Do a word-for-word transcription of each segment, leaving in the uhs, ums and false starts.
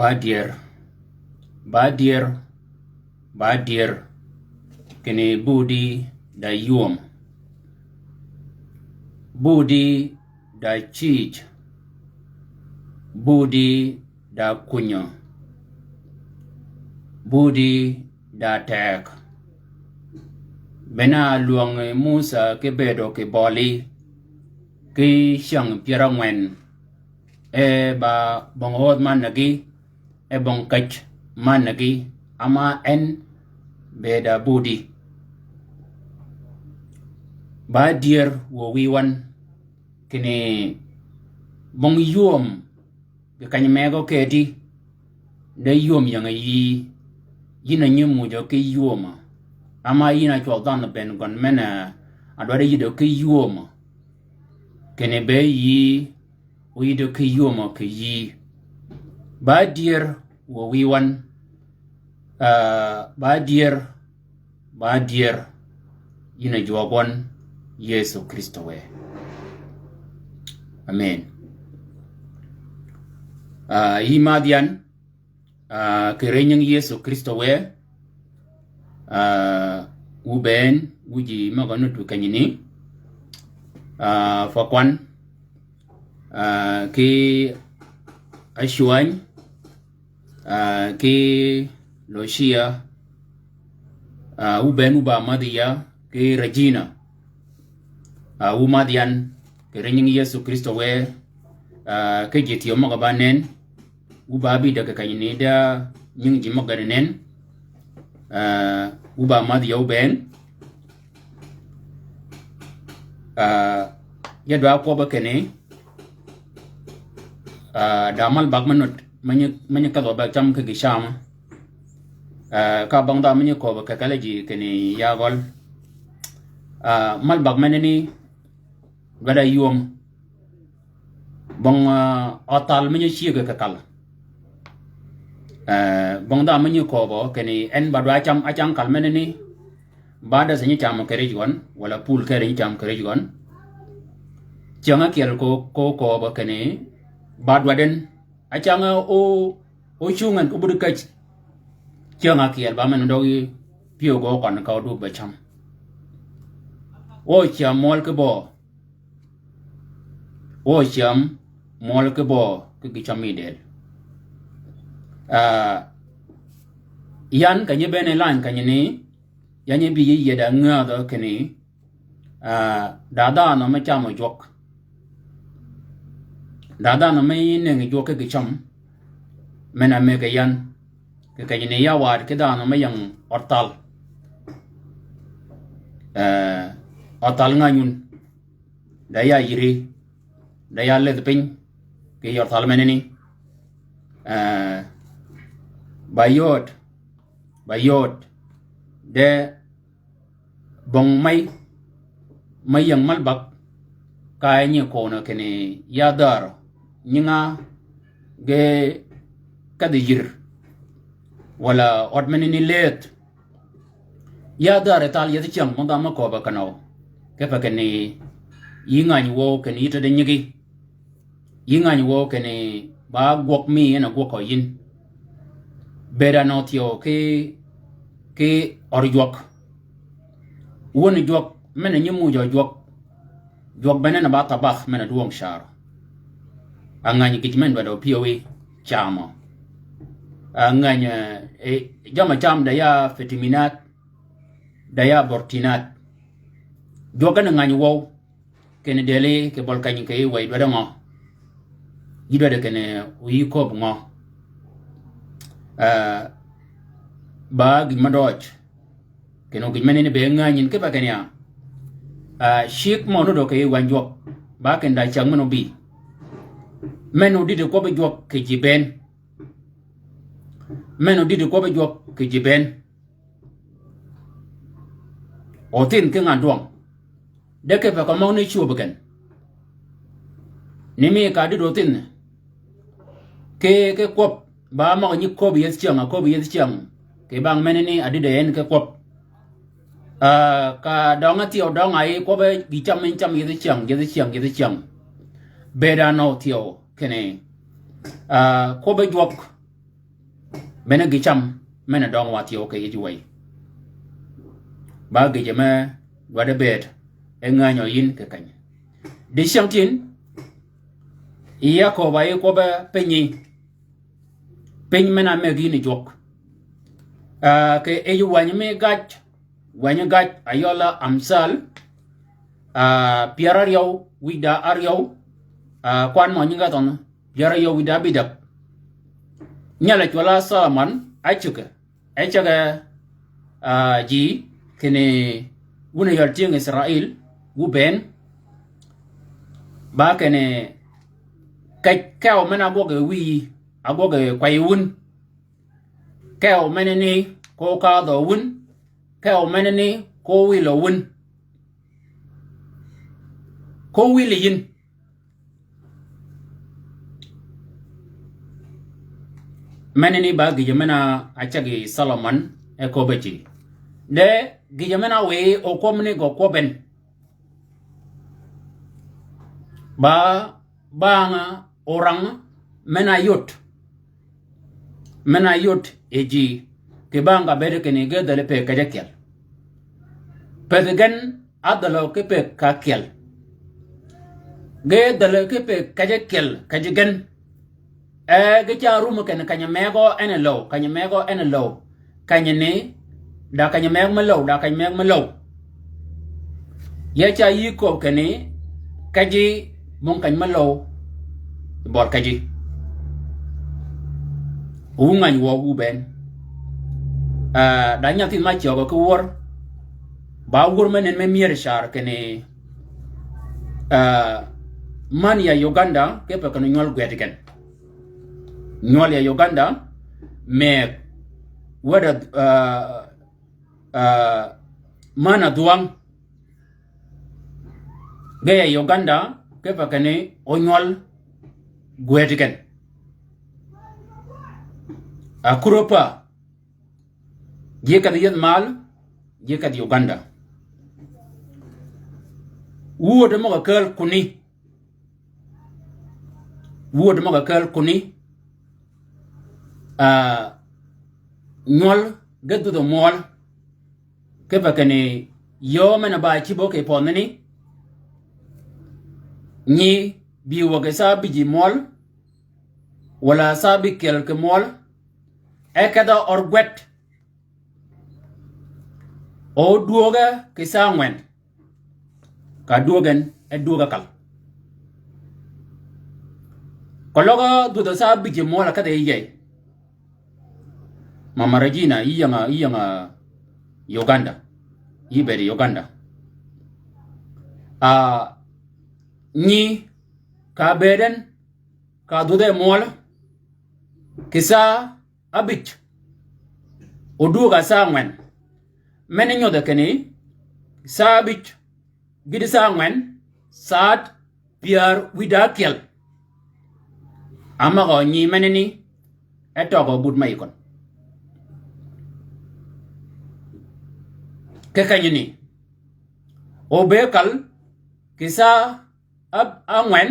Ba dyer, ba dyer, ba dyer, kinni budi da ywöm, budi da cïj, budi da kunyø, budi da teg. Bene a lwøngi Musa ki bedo kì bøli, ki cyäng pyär ángwen, e ba bong ödh mannagi, e bong käj mannagi, ama en beda budi. Ba dyer wø wiwan, kinni bong ywöm, kì kany megø kedi, de ywöm ying yi, yïn a nyi mujø ki ywömø. Ama yïn a cwøl dhanhø ben gøn men-a dwaddi yïdø ki ywömø. Kinni be yi, o yïdø ki ywömø kì yi. Ba dyer wø wiwan, ah, ba dyer, ba dyer, yïn a jwøk wøn Yëso Krïstø wë. Amen. Ah, yï madh yan, ah, kì ri nying Yëso Krïstø wë, ah, wu bënn, wu ji møg-a nuti kenyini, ah, fø kwan, ah, ki Acwany, ah, ki Lucia, ah, wu bënn wu ba madh ya, ki Regina, ah, wu madh yan, kì ri nying Yëso Krïstø wë, ah, ki ji thyew møg-a ba nen, Wu ba bïdø kì keny ni da nying ji møg gani nen. Ah, wu ba madh yøw bënn. Ah, ya dwa kwøbø kinni, ah, da mal bag me nud, me nyi, me nyi kedhø bag cam ki gï cam. Ah, ka bang da me nyi kwøbø kì kale ji kinni ya gøl. Ah, mal bag menani, gada ywöm. Bong, ah, othal me nyi cyëgø kì kal. Ah, bong da me nyi kwøbø kinni en ba dwa cam, a cam kal menani. Ba da se nyi cam kì rij gøn, wala pul kere nyi cam kì rij gøn. Cyäng ákyel ko, ko, ko ba kinni, ba dwadd en. A cam o, o cungan ko budi käj. Cyäng ákyel ba men døgi pyëw gø køn ka odug ba cam. O cyam mwøl ki bø. O cyam mwøl ki bø ki gï cam mi del. Ah, yan keny-a bënn e lany keny-a ni, yan-a bï yi yie da ngädhø kinni, ah, da dhanhø me camø jwøk. Da dhanhø me nëngi jwøk ki gï cam. Men-a mëggi yan. Kì keny-a ni ya waddi ki dhanhø me ying othal. Eh, othal ngäny wun. Da ya yïri. Da ya ledhi piny. Kì yij othal menani. Eh, ba yod. Ba yod. De bong mey, mey ying mal bag, ka e nyi könø kinni ya dhär, nyinga ge kedhi yïr, wala ød menani lëëdh. Ya dhär e thal yethi cyäng, mø dha me köbbe kenø. Kipe kinni, yï ngäny wøw kinni yï tede nyigi. Yï ngäny wøw kinni ba gwøg mi en a gwøg kø yïn. Bëëd anø thyew ki, ki ør jwøk. Wun jwøk, men-a nyi muuj jwøk. Jwøk bene ni ba thabakh men-a dwøng car. A ngäny gïj men dwaddi opyëwi camø. A ngäny, eh, eh, jamm-a cam da ya fitaminat, da ya bortinat. Jwøk en ngäny wøw. Kinni deli kì bøl keny kì yij wëy dwaddi ngø? Yï dwaddi kinni o yï köbbi ngø? Ah, ba gïj me døøj. Kinni o gïj menani be ngänyin kipe kinni ya. Ah, cigg mø nudø kì yij wänyi jwøk. Ba kinni da cyäng men obï. Men odïddi kwøbbi jwøk kì ji bënn. Men odïddi kwøbbi jwøk kì ji bënn. Othin ki ngan dwøng. De kipe kø møgani cwöbbi gen. Ni mi ka dïd othin. Ki, ki kwøb. Ba møg-a nyi köbbi yethi cyäng, a köbbi yethi cyäng. Kì bang menani a dïd en ki kwøb. Ah, ka døng-a thyew døng-a yi kwøbbe gï cam en cam yethi cyäng, yethi cyäng, yethi cyäng. Bëëd anø thyew kinni. Ah, kwøbbe jwøk. Bene gï cam, men-a døng wa thyew kì yij wëy. Ba gïjø me dwaddi bëëd, e ngänyø yïn kì keny. Dicyäng tin, ya köbba yi kwøbbe pinyi. Piny men-a mëggi yïn jwøk. Ah, kì yij wänyi mi gaj, wänyi gaj, ayøl-a Amsal, ah, pyär áryew, wïj da áryew, ah, kwan mø nyinge thønh, pyär áryew wïj da ábïdäg. Nyal-a cwøll-a Solomon, ácäg-a, ácäg-a, ah, ji, kinni wun a yøl tyëng Israil, wu bënn, ba kinni, kej kew men-a ágwøg yi wïyi, ágwøg yi kwäyi wun. Kew menani ko kadhø wun, kew menani ko wïlø wun. Ko wïli yïn. Menani ba gïjø men-a ácägi Solomon e köbbe ji. De gïjø men-a wiy okwøb ni gø kwøbben. Ba bang orang men-a yod. Men-a yod yi ji, kì bang ka bëëd kinni ge dhäli pëgg kej ákyel. Pëthi gen ádhälø ki pëgg ka ákyel. Ge dhäli ki pëgg kej ákyel, kej gen. E, ge ca rum kinni keny-a megø en a löw, keny-a megø en a löw. Keny-a ni, da keny-a meg me löw, da keny-a meg me löw. Ya ca yï köbbi kinni, kej-a bong keny me löw, bøl kej-a. Wu ngäny wøw wu bënn. Ah, da nyathïn ma cøgø ki wör. Ba wör me nen me myër car kinni, ah, man ya Uganda, kipe kinni nywøl gwed gen. Nywøl ya Uganda, mëgg, weder, ah, ah, man a dhwang. Ge ya Uganda, kipe kinni onywøl gwed gen. A kuro pa, ji kedh yeth mal, ji kedh Uganda. Wuod møg-a kääl kunni. Wuod møg-a kääl kunni. Ah, nywøl ge dhudh-a mwøl. Kipe kinni yöö men-a ba cïb-a kì pødhani. Nyi bï wø kì saa abïj yi mwøl, walà saa abïkyel kì mwøl. E kedh-a ør gwed. O dwööge kì saa ángwen. Ka dwöög en, e dwöög ákal. Keløg dhudh-a saa abïj yi mwøl a kedhi yij. Mama Regina, yï ying-a, yï ying-a Uganda. Yï bëëd Uganda. Ah, nyi ka bëëd en, ka dhudh-a mwøl, kì saa abïj. Odwöög a saa ángwen. Men nyodhe kinni, saa abïj, gïti saa ángwen, saad pyär wïdá ákyel. Amøg-a nyi menani, e tøgø but me yï køn. Ki kenyani, o be kal, kì saa ab-, ángwen,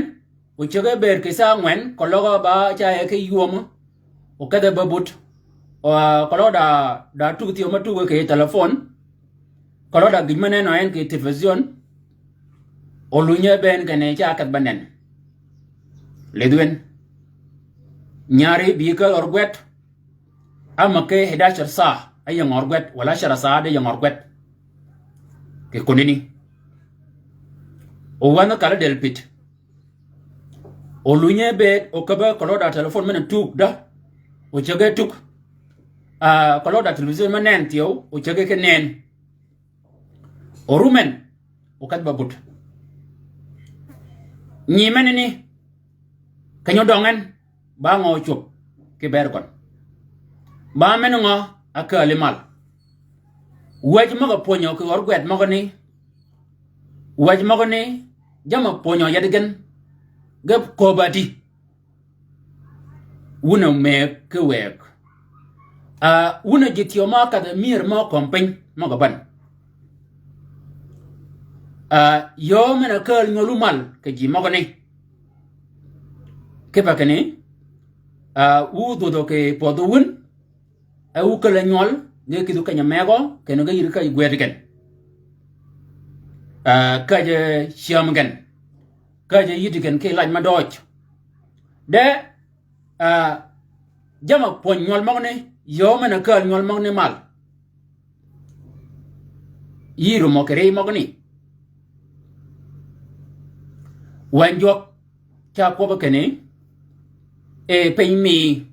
oceg e bëëd kì saa ángwen, keløg ba ca e ki ywöm, okedhe be but. O, keløg da, da tug thyew me tug kì telephone, keløg da gïj me nenø en kì television, olunye bënn kinni ca kedh be nen. Lidh wen. Nyari bï kääl ør gwed, Ama ki hidashar saa, e ying ør gwed, wala ashara saa de ying ør gwed. Kì kunani. O wänhi kal-a del pit. O lunye bëëd, o käbbe keløg da telephone men-a tug da. O cege tug. Ah, keløg da television me nen thyew, o cege ki nen. O rum en, o kedh ba but. Nyi menani, keny-a odøng en, ba ngø ocwöb, ki bër køn. Ba men ngø, akääli mal. Wäj møg-a pwönyø kì ör gwed møgani. Wäj møgani, jamm-a pwönyø yedhi gen, ge köbbi adi. Wun a mëgg ki wëgg. Ah, wun a ji thyew ma kadh myër mø kömi piny møg-a bän. Ah, yöö men-a kääl nywølu mal kì ji møgani. Kipe kinni, ah, wu dhwödhø kì pödhu wun, e wu käl-a nywøl, ge kïdhu keny-a mëgø, kinni ge yïdhi käj gwed gen. Ah, käj cyäm gen. Käj yïdhi gen ki lac ma døøj. De, ah, jamm-a pwöny nywøl møgani, yöö men-a kääl nywøl møgani mal. Yï rumø kì ri møgani. Wänyi jwøk ca kwøbbi kinni, e piny mi,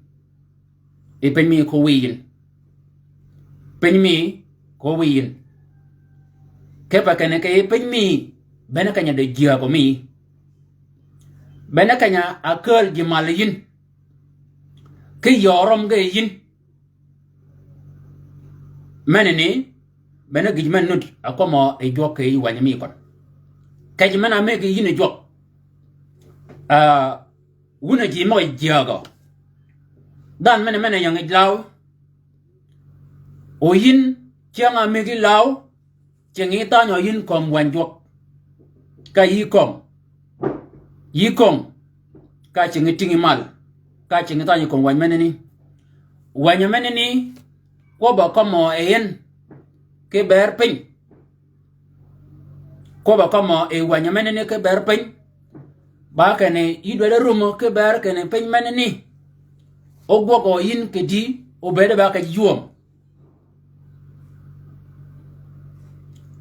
e piny mi ko wiy yïn. Piny mi ko wiy yïn. Kipe kinni kì piny mi, bene keny-a de jyääg mi. Bene keny-a akääl ji mal yïn. Ki yöö røm ge yïn. Menani, bene gïj men nud, a kwømmø yi jwøk kì yij wänyi mi køn. Kej men-a mëggi yïn yi jwøk. Ah, wun a ji møg-a jyäägø. Dhanhø men-a men-a ying yij law. O yïn, cyäng-a mëggi law, cingi thanyø yïn kömi wänyi jwøk. Ka yï köng. Yï köng. Ka cingi tïngi mal. Ka cingi thanyø kömi wänyi menani. Wänyi menani, kwøbb-a kømmø yi yïn, ki bër piny. Kwøbb-a kømmø yi wänyi menani ki bër piny. Ba kinni yï dwaddi rumø ki bër kinni piny menani. Ógwøg-a yïn kì di, obëëd ba ka ywöm.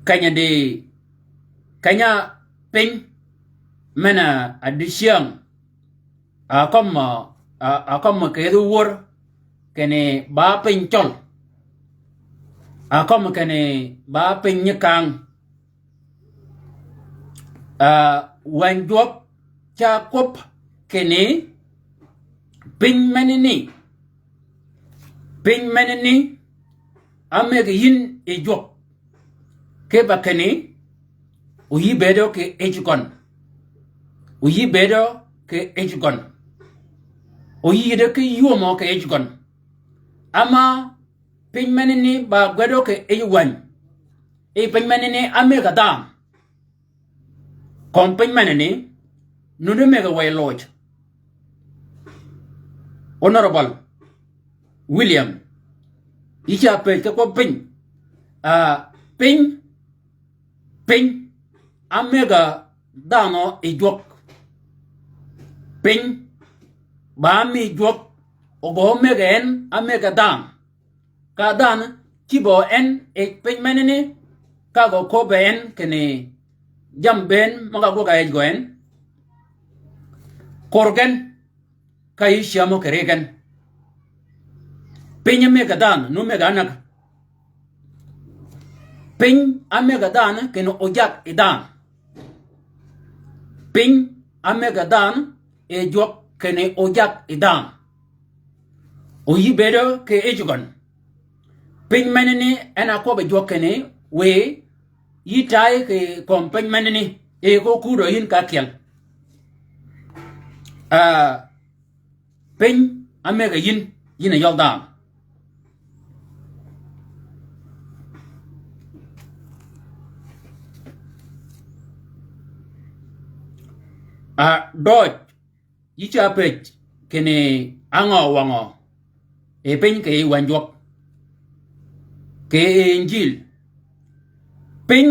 Keny-a di, keny-a piny, men-a dicyäng, a kømmø, a, a kømmø kì yethi wör, kinni ba piny cøl. A kømmi kinni ba piny nyi kang. A, wänyi jwøk ca kwøb kinni piny menani. Piny menani, ámëggi yïn yi jwøk. Kipe kinni, oyï bëëdø kì yij gøn. Oyï bëëdø kì yij gøn. Oyï yïddi ki ywömø kì yij gøn. Ama piny menani ba gwedø kì yij wäny. Yi piny menani ámëggi dhanhø. Kömi piny menani, nuti mëggi wëy loj. Honorable William, yï ca pëj ki kwøb piny. A, piny, piny, ámëggi dhanhø yi jwøk. Piny, ba mi jwøk, ogø ámëggi en, ámëggi dhanhø. Ka dhanhø cïbø en yi piny menani, ka gø köbbe en kinni jammì bënn møg-a gwøg-a yij gø en. Kor gen, ka yï cyämø kì ri gen. Piny ámëggi dhanhø, nu mëggi ánäg. Piny ámëggi dhanhø kinni ojag yi dhanhø. Piny ámëggi dhanhø yi jwøk kinni ojag yi dhanhø. Oyï bëëdø kì yij gøn. Piny menani en a kwøbbi jwøk kinni wiy yï tay kì kömi piny menani. Yi ko kudø yïn ka kyel. A, piny ámëggi yïn, yïn a yøl dhanhø. A, døøj, yï ca pëj kinni á ngø wøngø yi piny kì yij wäny jwøk. Kì yij Injil. Piny,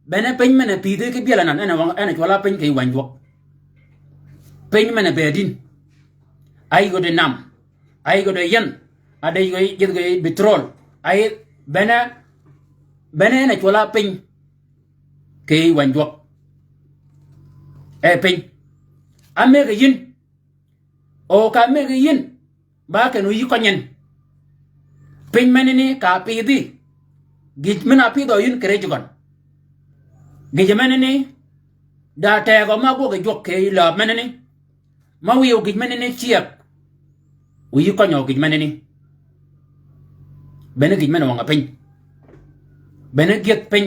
bene piny men-a pïdhi ki byël anan, en a wøng-, en a cwøl-a piny kì yij wäny jwøk. Piny men-a bëëd yïn. Áyïg gø di nam. Áyïg gø di yïn. A di yïg gø, yïg gø petrol. Áyïg, bene, bene en a cwøl-a piny kì yij wäny jwøk. E piny. Ámëggi yïn. O ka ámëggi yïn, ba kinni oyï køny en. Piny menani ka pïdhi. Gïj men-a pïdhø yïn kì ri yij gøn. Gïj menani, da tegø ma gwøg yi jwøk kì yij läb menani. Ma wïyo gïj menani cyëg. Oyï kønyø gïj menani. Bene gïj men-a wøng-a piny. Bene gyëdh piny.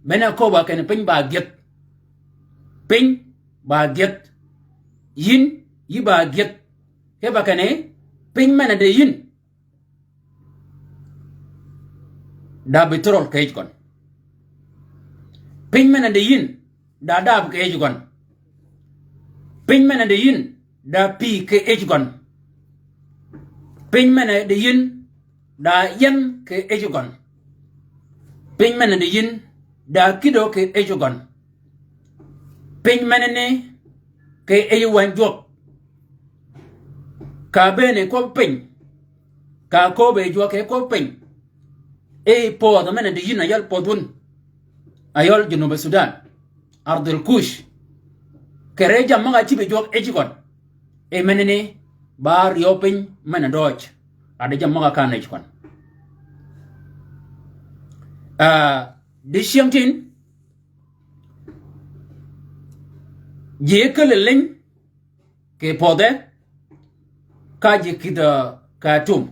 Bene köbb-a kinni piny ba gyëdh. Piny ba gyëdh. Yïn, yï ba gyëdh. Kipe kinni, piny men-a di yïn. Da petrol kì yij gøn. Piny men-a di yïn, da dahab kì yij gøn. Piny men-a di yïn, da pï kì yij gøn. Piny men-a di yïn, da yien kì yij gøn. Piny men-a di yïn, da kïdø kì yij gøn. Piny menani kì yij wäny jwøk. Ka bëën yi kwøb piny. Ka köbbi yi jwøk yi kwøb piny. Yi pödh men-a di yïn a yøl pödh wun. A yøl Junub Sudan. Ardul Kush. Kì ri jammì møg-a cïb yi jwøk yij gøn. Yi menani ba ryew piny men-a døøj. A di jammì møg-a kan yij gøn. A, dicyängtïn, ji ákël-a liny kì pödhe, ka ji kïdhi Kartum.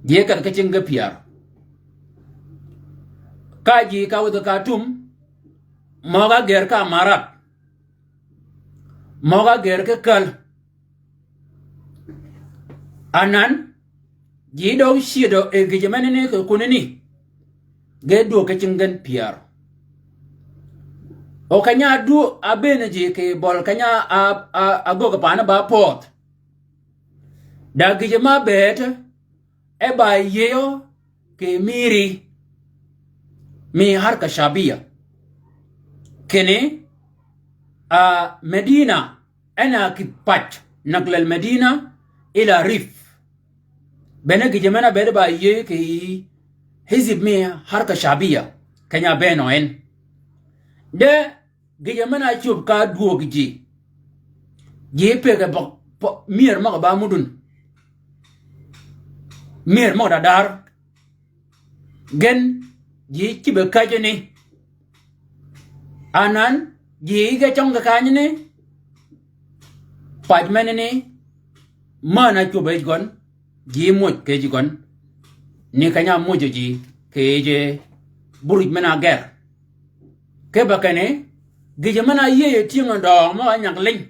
Ji ákël ki cing ge pyär. Ka ji ka wädhi Kartum, møg-a gër ka Amarat. Møg-a gër ki käl. Anan, ji døg cyëdø yi gïjø menani kì kunani, ge dwöög ki cing gen pyär. O keny-a dwöög a bëën ji kì bøl keny-a a, a, a göggi pani ba pödh. Da gïjø ma bëëd, e ba yïëyø kì mïri mi harka shabiya. Kinni, a, Medina, en a kïdhi pac, naql al Medina ila Rif. Bene gïjø men-a bëëd ba yïëyø kì hizib mi harka shabiya, keny-a bëënø en. De gïjø men-a cub ka dwöög ji. Ji pëgge bøg, pø-, myër møg-a ba mudun. Myër møg-a dar. Gen ji cïbe käjjøni. Anan ji ge cøng kì kanyani. Pac menani. Män-a cwöb yij gøn. Ji muc kì yij gøn. Ni keny-a mucø ji kì yij buruj men-a gër. Kipe kinni gïjø men-a yïëy tyëng-a døøng møg-a nyag liny.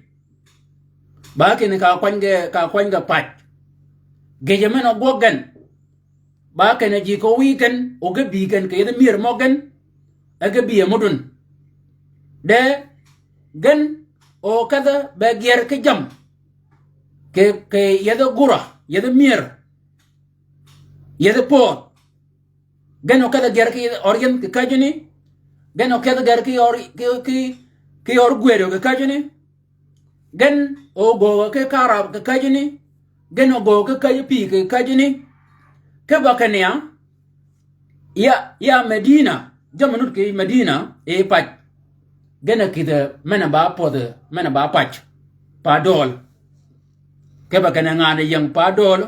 Ba kinni ka kwany ge, ka kwany ge pac. Gïjø men-a gwøg gen. Ba kinni ji ko wïy gen, o ge bï gen kì yethi myër møg gen. E ge bï e mudun. De gen o kedhe be gyer ki jammì. Kì, kì yethi gura, yethi myër. Yethi pödh. Gen o kedhe gyer ki oryen kì käjjøni. Gen o kedhe gyer ki or, ki, ki, ki or gwëdø kì käjjøni. Gen o göögø ki karab kì käjjøni. Gen o göögø ki käjji pï kì käjjøni. Kipe kinni ya, ya, ya Medina, jammì nud kì Medina, yi pac. Gen a kïdhe men-a ba pödhi, men-a ba pac. Pa döl. Kipe kinni ngan-a ying pa döl.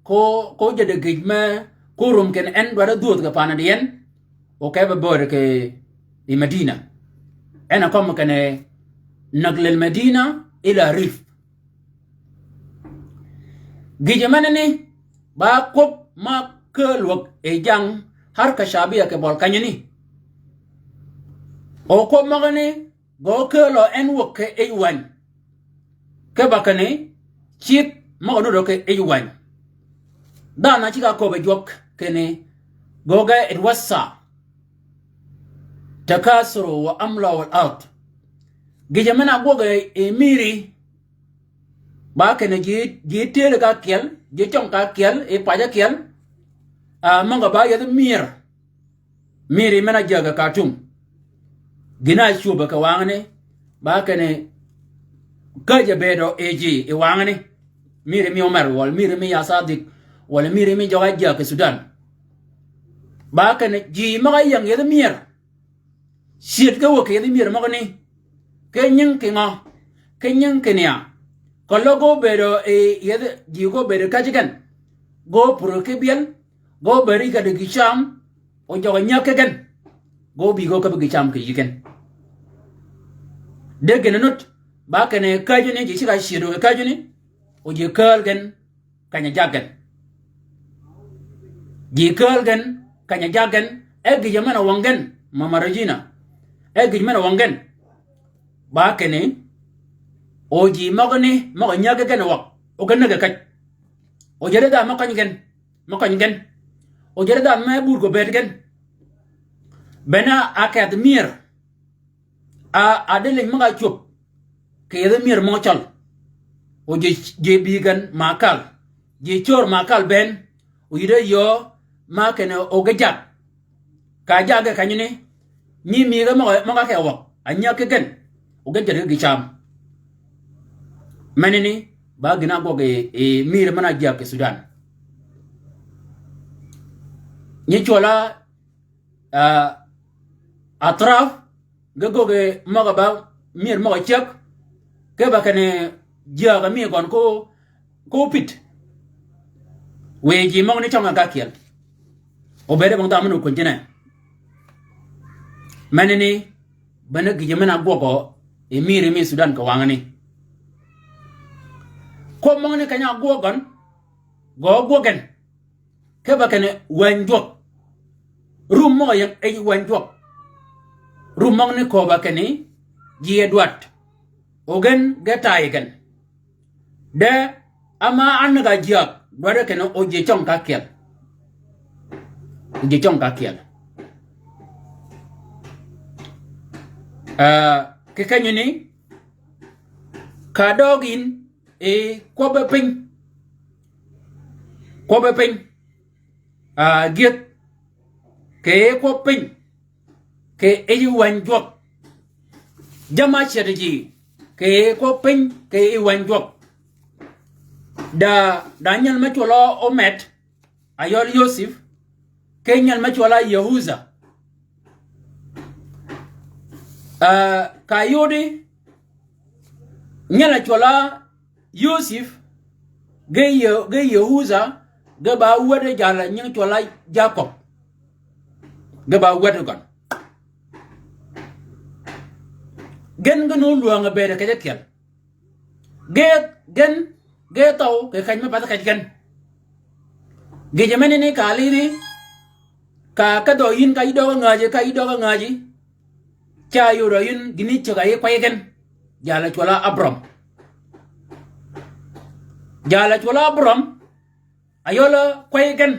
Ko, ko jaddi gïj me, ko rum kinni en dwaddi dhwödh kì panani yen. O ke be böri kì yi Medina. En a kømmi kinni نقل المدينة إلى الريف. Gïjø menani ba kwøb ma kääl wäg yi jang harka shabiya kì bøl kenyani. O kwøb møgani gø kääl o en wäg kì yij wäny. Kipe kinni cid møg-a nudd kì yij wäny. Dhanhø ceg-a köbbi jwøk kinni gø ge اتوسع تكاثر وأملأ الأرض. Gïjø men-a gwøg yi, yi mïri. Ba kinni ji, ji tyëli ka kyel, ji cøng ka kyel, yi pac a kyel. A, møg-a ba yethi myër. Mïri men-a jäg kì Kartum. Gïn-a cwöbø kì wangani. Ba kinni käjjø bëëdø yi ji yi wangani. Mïri mi Omer, walà mïri mi ya Sadik, walà mïri mi jøg-a jäg kì Sudan. Ba kinni ji møg-a ying yethi myër. Cyëd ge wäg kì yethi myër møgani. Ki nying kì ngø? Ki nying kinni ya. Keløg gø bëëdø yi yethi, ji gø bëëdø käjji gen. Gø pur ki byel. Gø bëëdø yi kedø gï cam. O jøg-a nyäg ki gen. Gø bï gø käbbi gï cam kì yï gen. De gïn-a nud. Ba kinni käjjøni ji ceg-a cyëdø kì käjjøni. O ji kääl gen. Keny-a jag gen. Ji kääl gen, keny-a jag gen, e gïjø men-a wøng gen, Mama Regina. E gïjø men-a wøng gen. Ba kinni, o ji møgani, møg-a nyäg gen wäg, o ge näg-a käj. O jaddi dhanhø me køny gen, me køny gen. O jaddi dhanhø me bur gø bëëd gen. Bene a kedh myër. A, a di liny møg-a cwöb. Kì yethi myër mø cøl. O ji, ji bï gen Makal. Ji cör Makal bënn. O yïddi yöö ma kinni o ge jag. Ka jag ge kenyani. Nyi mïge møg-a, møg-a ke wäg. A nyäg ki gen. O ge jaddi gï cam. Menani, ba gïn-a gwøg yi, yi mïri men-a jäg kì Sudan. Nyi cwøl-a, a, Atraf, ge göggi møg-a ba myër møg-a cäg, kipe kinni jäg-a mi gøn ko, ko pït. Wiy ji møgani cøng-a ka kyel. O bëëde bong dhanhø men-a okwiny kinni. Menani, bene gïjø men-a gwøgø, yi mïri mi Sudan kì wangani. Kwøb møgani keny-a gwøg gøn, gø gwøg gen. Kipe kinni wäny jwøk. Rum møg-a ying yij wäny jwøk. Rum møgani kööbø kinni ji e dwaddi. O gen ge tay gen. De ama ánäg-a jyäg dwaddi kinni o ji cøng ka kyel. O ji cøng ka kyel. A, kì kenyani, ka døøg yïn, yi kwøbbi piny. Kwøbbi piny. A, gyëdh. Kì yij kwøb piny. Kì yij wäny jwøk. Jamm-a ceddi ji. Kì yij kwøb piny. Kì yij wäny jwøk. Da, da nyel me cwøl-a Omed. Ayøl Yosif. Ki nyel me cwøl-a Yehudha. A, ka yudi. Nyel-a cwøl-a Yosif, ge Ye-, ge Yehudha, ge ba wäddi jalà nying cwøl-a Jakøb. Ge ba wäddi gøn. Gen gen ólwäng-a bëëd kej ákyel. Ge gen ge thøw kì keny me path kej gen. Gïjø menani ka lïdhi, ka kedhø yïn ka yï døøg ángäji, ka yï døøg ángäji. Ca yodø yïn gïni ceg-a yï kwey gen. Jalà cwøl-a Abram. Jalà cwøl-a Abram. Ayøl kwey gen.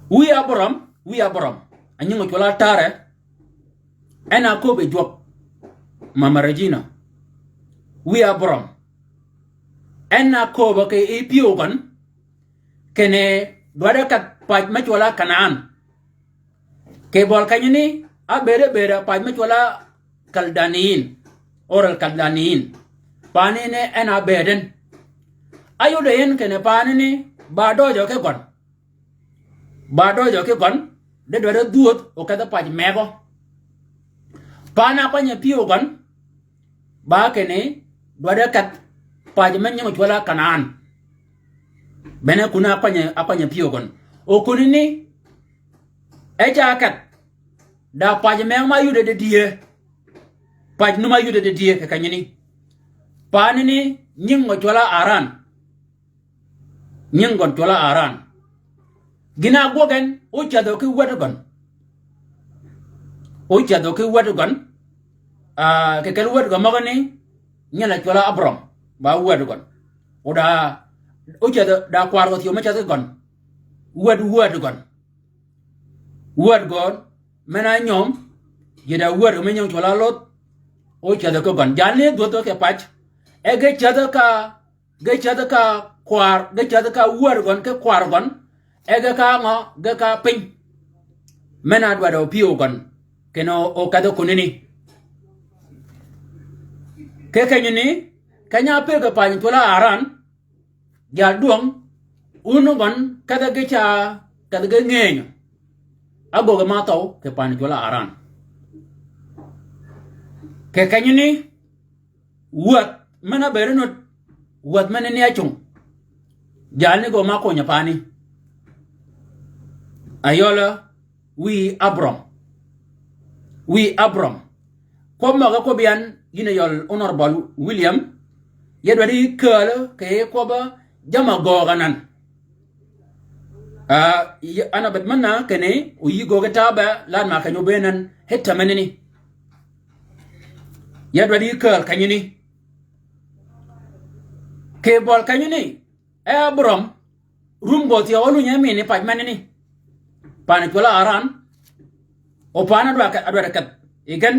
Wïy Abram, wïy Abram. A nying cwøl-a Tare. En a kööb yi jwøk. Mama Regina. Wïy Abram. En a kööb kì yij pyëw gøn. Kinni dwaddi kedh pac me cwøl-a Kanaan. Kì bøli kenyani, ábëëd ábëëd pac me cwøl-a Kaldaniyin. Or al-Kaldaniyin. Paani ni en a bëëd en. Áyodø en kinni paani ni ba døjø ki gøn. Ba døjø ki gøn, di dwaddi dhwödh okedhi pac megø. Paani a kwany-a pyëw gøn, ba kinni dwaddi kedh pac me nying cwøl-a Kanaan. Bene kun-a kwany-a, a kwany-a pyëw gøn. O kun-a ni, e ca kedh. Da pac megø ma áyuddi di dye. Pac num áyuddi di dye kì kenyani. Paani ni nying cwøl-a Aran. Nying gøn cwøl-a Aran. Gïn-a ágwøg en, ócädhø ki wäd gøn. Ócädhø ki wäd gøn. Ah, kì kel wäd gøn møgani, nyel-a cwøl-a Abram, ba wäd gøn. O da, ócädhø da kwar gø thyew me cädh ki gøn. Wäd, wäd gøn. Wäd gøn, men-a nyöm, yï da wäd gø me nying cwøl-a Lodh, ócädhø ki gøn. Jalni dhwödhø kì pac, e ge cädhø ka Ge cädhi ka kwar, ge cädhi ka wär gøn ki kwar gøn, e ge ka ngø, ge ka piny. Men-a dwaddi opyëw gøn, kinni o, okedhi kunani. Ki kenyani, keny-a ápëggi paany cwøl-a Aran, jal dwøng, wun gøn kedhi ge ca, kedhi ge ngënyø. Ágöggi ma thøw, kì paany cwøl-a Aran. Ki kenyani, wäth men-a ábëëd nud, wäth men-a ni ácung. Jalni gø ma ákony paani. Ayøl wïy Abram. Wïy Abram. Kwøb møg-a kwøb yan, yïn ayøl Honorable William. Ya dwaddi kääl kì kwøb jamm-a göög anan. Ah, yi-, an abed men-a kinni, o yï göög taabø, lan ma keny-a óbëën nan, hitta menani. Ya dwaddi kääl kenyani. Kì bøli kenyani, e Abram, rum gø thyew ólunyi e mini pac menani. Paani cwøl-a Aran, o paani adwa ke-, adwa kedh yi gen.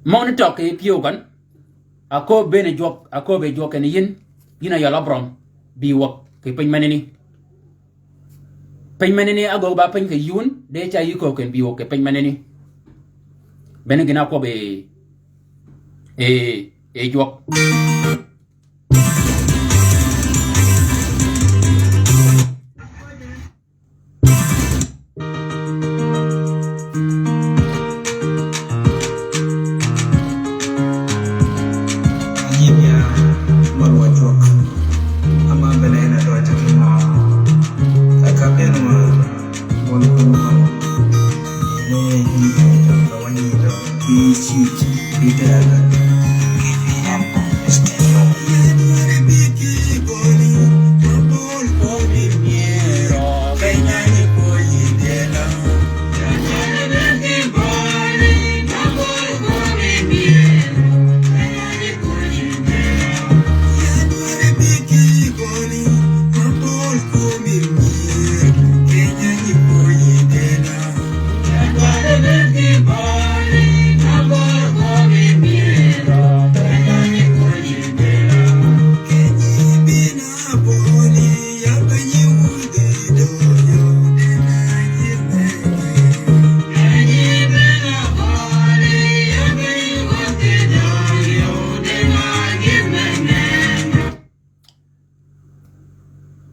Møgani tøg kì pyëw gøn. Akööb bënn jwøk, akööb yi jwøk kinni yïn, yïn ayøl Abram, bï wäg kì piny menani. Piny menani ágöggi ba piny kì yïn, di ca yï kööb kinni bï wäg kì piny menani. Bene gïn-a ákwøb yi, yi, yi jwøk.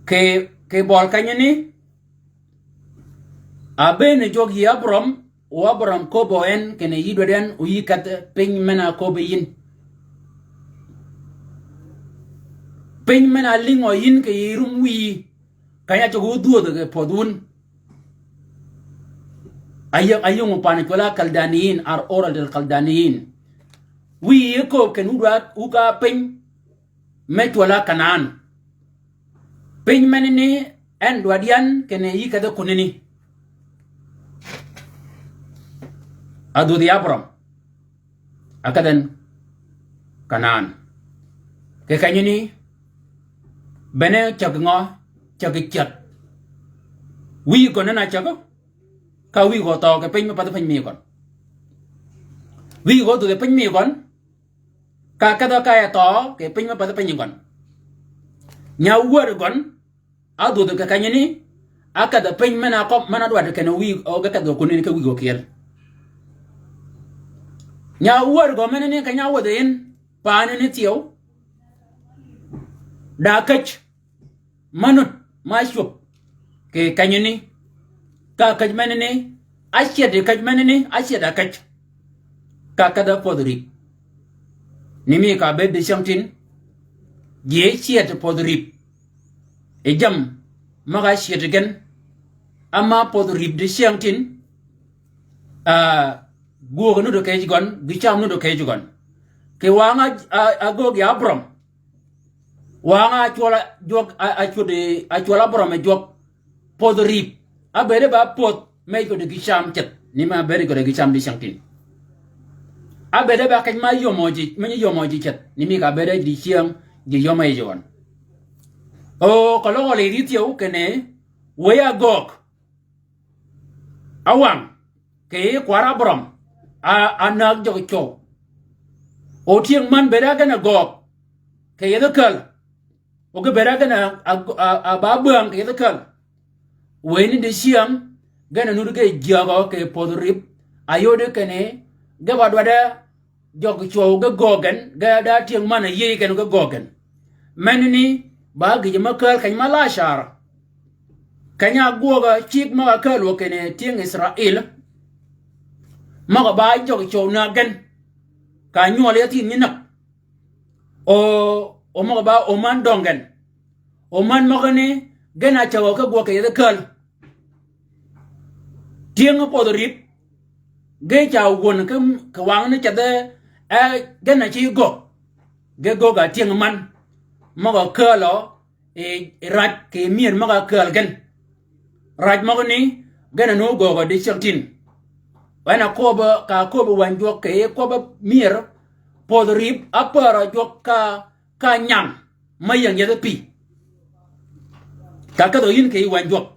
Kì, kì bøli kenyani, abënn jwøk yï Abram, o Abram köbbø en kinni yï dwaddi en o yï kedh piny men-a köbbi yïn. Piny men-a álïngø yïn kì yij rum wïyi, keny-a áceg ódhwödh kì pödh wun. Ayö-, ayöng pan cwøl-a Kaldaniyin, ar Ur al-Kaldaniyin. Wïyi kööb kinni wudwa, wu ka piny me cwøl-a Kanaan. Piny menani en dwaddi yan kinni yï kedhi kunani. Adhwödhi Abram. Akedh en Kanaan. Kì kenyani, bene cägi ngø, cägi ceth. Wïyi gøn en a cägi, ka wïyi gø thøø kì piny me pathi piny mi gøn. Wïyi gø dhwödhi piny mi gøn, ka kedhø ka e thøø kì piny me pathi piny gøn. Nya wär gøn, Adhwödhi kì kenyani, ákedh piny men-a køb, men-a dwaddi kinni wïyi, o ge kedh gø kunani ki wïyi gø kyel. Nya wär gø menani keny-a áwädhi yïn, paani ni thyew. Da käj, me nud, me ácwöb, kì kenyani, ka käj menani, ácyed yi käj menani, ácyed a käj. Ka kedhø pödh rïp. Ni mi ka ábëëd dicyängtïn, ji cyed pödh rïp. Yi jammì møg-a cyed gen, áma pödh rïp dicyängtïn, ah, gwöög nudd kì yij gøn, gïcam nudd kì yij gøn. Kì wang-a, a, agöög yi Abram. Wang-a ácwøl-a jwøk, a, a cwöd, a cwøl Abram e jwøk. Pödh rïp. Ábëëde ba pödh me cwød gïcam ceth. Ni mi ábëëd cwød gïcam dicyängtïn. Ábëëde ba keny ma yömø ji, me nyi yömø ji ceth. Ni mi ka ábëëde dicyäng, ji yömø yi ji gøn. O, keløg gøl yi ri thyew kinni, wëy-a göög. Áwang, kì yij kwar Abram, a, a näg jøg cwøw. O tyëng man bëëd-a gen a göög, kì yethi käl. O ge bëëd-a gen a, a, a, a ba bäng kì yethi käl. Wëy ni dicyäng, gen a nudd ge jyägø kì pödh rïp, a yodi kinni, ge ba dwadde, jøg cwøw ge göög gen, ge da tyëng man a yïëy gen ge göög gen. Menani, ba gïjø me kääl keny ma lacar. Keny-a ágwøg-a cigg møg-a kääl wø kinni tyëng Israil. Møg-a ba jøg cwøw näg gen. Ka nywøl yi thïn nyi näg. O, o møg-a ba o man døng gen. O man møgani, gen a cägø ki gwøg kì yethi kääl. Tyëng pödh rïp, ge ca wun ki, kì wang ni ceth, e, gen a ci göög. Ge göög a tyëng man, møg-a kääl o, e, e rac kì myër møg-a kääl gen. Rac møgani, gen a nu göög a dicyängtïn. En a köbb-a, ka köbb-a wäny jwøk kì kwøbb-a myër, pödh rïp, ápär a jwøk ka ka nyang, me ying yethi pï. Ka kedhø yïn kì yij wäny jwøk.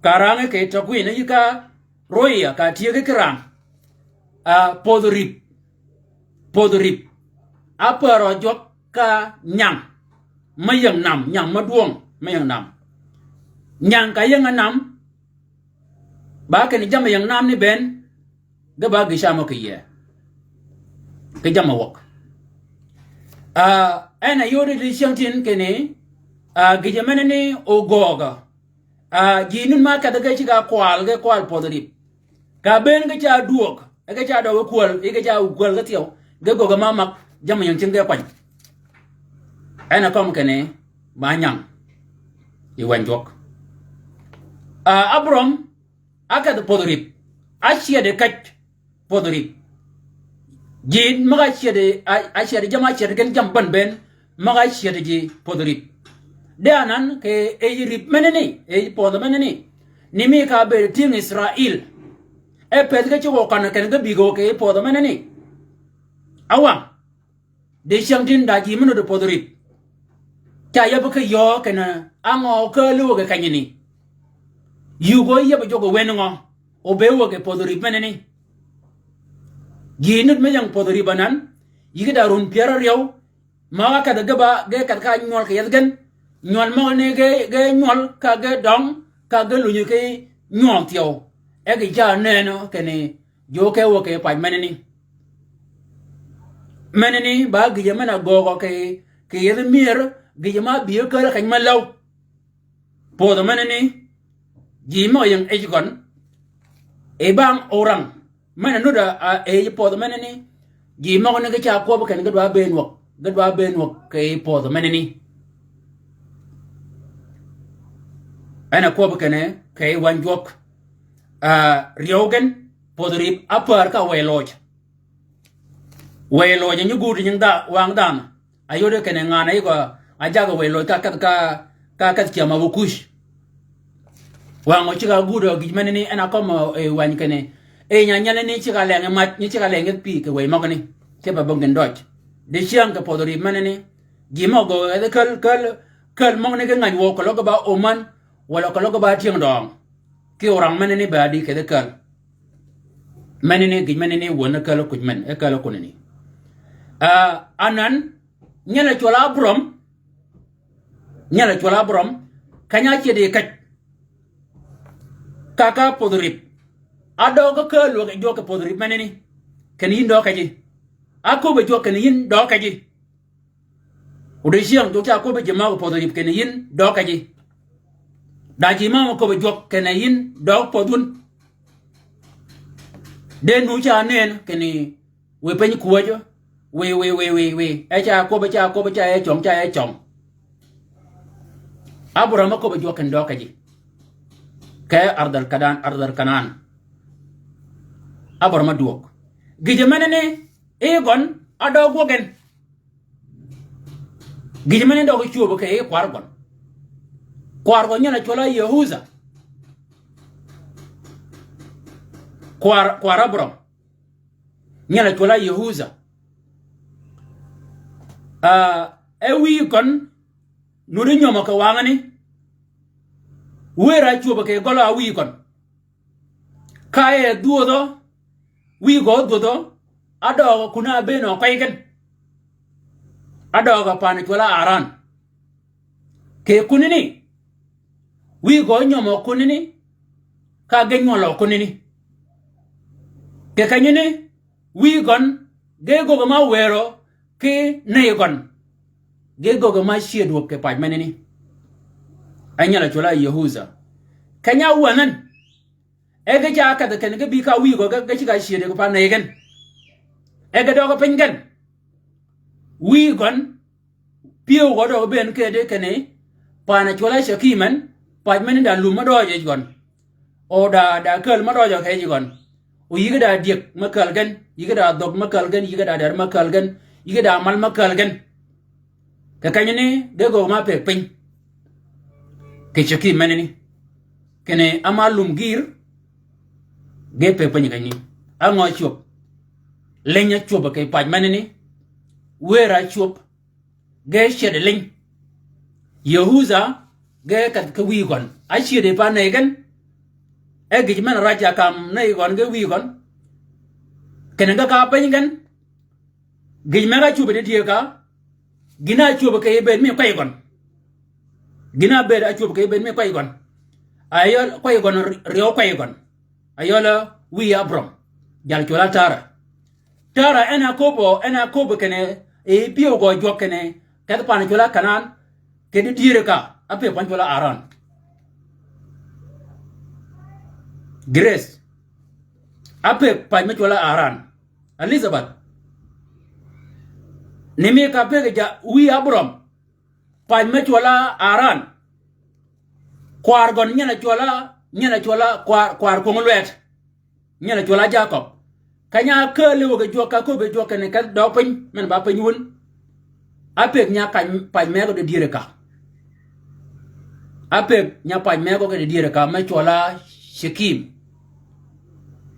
Ka rang-a kì tø kwïn yï ka røy-a ka tyëggi ki rang. A, pödh rïp. Pödh rïp. Ápär a jwøk ka nyang. Me ying nam, nyang me dwøng, me ying nam. Nyang ka ying-a nam. Ba kinni jamm-a ying nam ni bënn, ge ba gïcam mø kì yie. Ki jamm-a wäg. A, en a yodi dicyängtïn kinni, a, gïjø menani ogöög. A, ji nun ma kedhi ge cigg-a kwal, ge kwal pödh rïp. Ka bënn ge ca dwöög, e ge ca døg kwäl, e ge ca kwäl ge thyew, ge göög ma mag, jamm-a ying cing ge kwany. En a kømmi kinni, ba nyang. Yi wäny jwøk. A, Abram, Ákedh pödh rïp. Ácyedø käj pödh rïp. Ji møg-a cyedø, a, ácyedø jammì, ácyedø gen jammì bän bënn. Møg-a cyedø ji pödh rïp. De anan kì yij rïp menani, yij pödh menani. Ni mi ka ábëëd tyëng Israil. E pëthi ge cwøg køn-a kinni ge bïgø kì yij pödh menani. Áwang. Dicyängtïn da ji me nudd pödh rïp. Ca yab ki yöö kinni, á ngø kääl wäg kenyani. Yï gø yab jwøk wen ngø, o be wäg pödh rïp menani. Ji nudd me ying pödh rïp anan, yï ki da run pyär áryew, ma ákedh ge ba, ge kedh ka nywøl kì yethi gen, nywøl møgani ge, ge nywøl ka ge døng, ka ge lunyi ki nywøl thyew. E gï ca nenni kinni, Jwøk ke wø kì paj menani. Menani ba gïjø men-a göögø kì, kì yethi myër, gïjø ma bï kääl keny me läw. Pödhø menani, ji møg-a ying yij gøn. Yi bang orang, men-a nudd-a, a, yij pödhø menani. Ji møgani ge ca kwøb kenni ge dwa bëën wäg, ge dwa bëën wäg kì pödhø menani. En a kwøb kinni, kì yij wänyi jwøk. Ah, ryeew gen, pödhi rïp ápär ka wëy loj. Wëy loj nyi gud nying dha-, wang dhanhø. Ayode kinni ngan-a yï gø, ajagø wëy loj ka kedh ka, ka kedh cyäm a wukuc. Wang-o cigg-a gudø gïj menani en a kømmi, eh, wänyi kinni. Eh, nya nyelani cigg-a leng mac, nyi cigg-a leng pï kì wëy møgani. Kipe bong gïn døj. Dicyäng kì pödhi rïp menani. Ji møg-a gø edhi käl, käl, käl møgani ki ngäny wø keløg ba Oman, walà keløg ba tyëng døng. Ki orang menani ba di kedhi käl. Menani gïj menani wun e käl kuj men, e käl kunani. Ah, anan, nyel a cwøl Abram, nyel a cwøl Abram, keny-a ácïdhi yi käj. Ka, ka pödhi rïp. Adøøg käl wøg jwøk kì pödhi rïp menani. Kinni yïn døøg kejji. Áköbbi jwøk kinni yïn døøg kejji. Odiecyäng jwøk ca áköbbi ji møg-a pödhi rïp kinni yïn døøg kejji. Da ji mø-a köbbi jwøk kinni yïn døøg pödhi wun. De nu ca nen kinni wiy piny kwäjjø, wiy, wiy, wiy, wiy, wiy. E ca áköbbi, ca áköbbi, ca e cøng, ca e cøng. Abram áköbbi jwøk kinni døøg kejji. Kì ardhal Kanan, ardhal Kanan. Abram ádwöög. Gïjø menani, yï gøn, adøøg gwøg gen. Gïjø menani døøg cwöbø kì yij kwar gøn. Kwar gøn nyel a cwøl-a Yehudha. Kwar, kwar Abram. Nyel a cwøl-a Yehudha. Ah, e wïy gøn, nuti nyömø kì wangani. Wër-a ácwöbø kì gøl-a wïy gøn. Ka e dhwödhø, wïy gø dhwödhø, adøøg kunni ábëën o kwey gen. Adøøg pan cwøl-a Haran. Kì kunani, wïy gø nyömø kunani, ka ge nywøl o kunani. Kì kenyani, wïy gøn, ge göggi ma wërø, ki neyi gøn. Ge göggi ma cyëddi wøg kì pac menani. E nyel a cwøl-a Yehudha. Keny-a áwänhøn. E ge ca ákedhi kinni ge bï ka wïy gø ge, ge cigg-a cyëddi kì pa neyi gen. E ge døøg piny gen. Wïy gøn, pyëw gø døøg bëën kedi kinni, pan a cwøl-a Cekim en, pac menani da lum me døøj yij gøn. O da, da käl me døøj kì yij gøn. O yïge da dyëg me käl gen, yïge da dhög me käl gen, yïge da dër me käl gen, yïge da mal me käl gen. Kì kenyani, ge göggi ma pëgg piny. Kì Cekim menani. Kinni ama lum gïïr, ge pëgg piny kenyani. Á ngø cwöb. Liny ácwöb kì pac menani. Wër-a cwöb. Ge cyëddi liny. Yehudha, ge kedhi ki wïy gøn. Ácyëddi pa neyi gen. E gïj men-a räj ca kam neyi gøn ge wïy gøn. Kinni ge ka piny gen. Gïj møg-a ácwöb didyëg ka, gïn-a ácwöb kì bëëd mi kwey gøn. Gïn-a bëëd ácwöb kì bëëd mi kwey gøn. Ayøl kwey gøn ry-, ryeew kwey gøn. Ayøl wïy Abram. Jal cwøl-a Tara. Tara en a köbbi, en a köbbi kinni, e pyëw gø jwøk kinni, kedhi pan cwøl-a Kanan, kì didyëri ka, ápëgg pan cwøl-a Haran. Grace. Ápëgg pac me cwøl-a Haran. Elizabeth. Ni mi ka pëgg ja wïy Abram. Pac me cwøl-a Haran. Kwar gøn nyel a cwøl-a, nyel a cwøl-a kwar, kwar kwöng lwet. Nyel a cwøl-a Jakob. Keny-a ákääl wøg jwøk ka köbbi jwøk kinni kedh døøg piny, men ba piny wun. Ápëgg nya kany pac megø didyëri ka. Ápëgg nya pac megø kì didyëri ka me cwøl-a Cekim.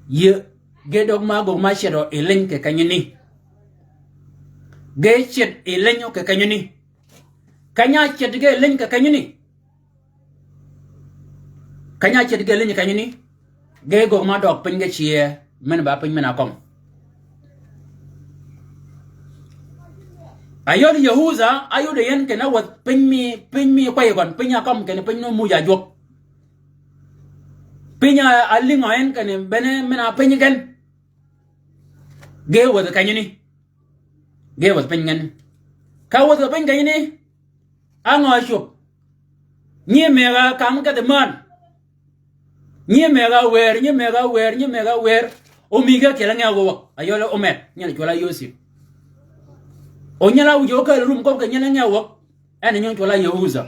Yï ge døg ma göggi ma cyëdø yi liny kì kenyani. Ge cyëd yi liny kì kenyani. Keny-a ácëddi ge liny kì kenyani. Keny-a ácëddi ge liny kì kenyani. Ge göggi ma døg piny ge cyee, men ba piny men-a kømmi. Ayød Yehudha, ayød yi en kinni áwädh piny mi, piny mi kwey gøn, piny-a kømmi kinni piny nu muuj ajwøk. Piny-a álïngø en kinni bene men-a piny gen. Ge wädhi kenyani. Ge wädhi piny gen. Ka wädhi piny kenyani. Á ngø cwöb. Nyi mëgg-a kam kedhi män. Nyi mëgg-a wër, nyi mëgg-a wër, nyi mëgg-a wër. O mïgg-a ákyel ngew gø wäg. Ayøl Omer, nyel cwøl-a Yosep. O nyel-a wïj o kääl rum köbbi kì nyel ngew wäg. En nyi cwøl-a Yehudha.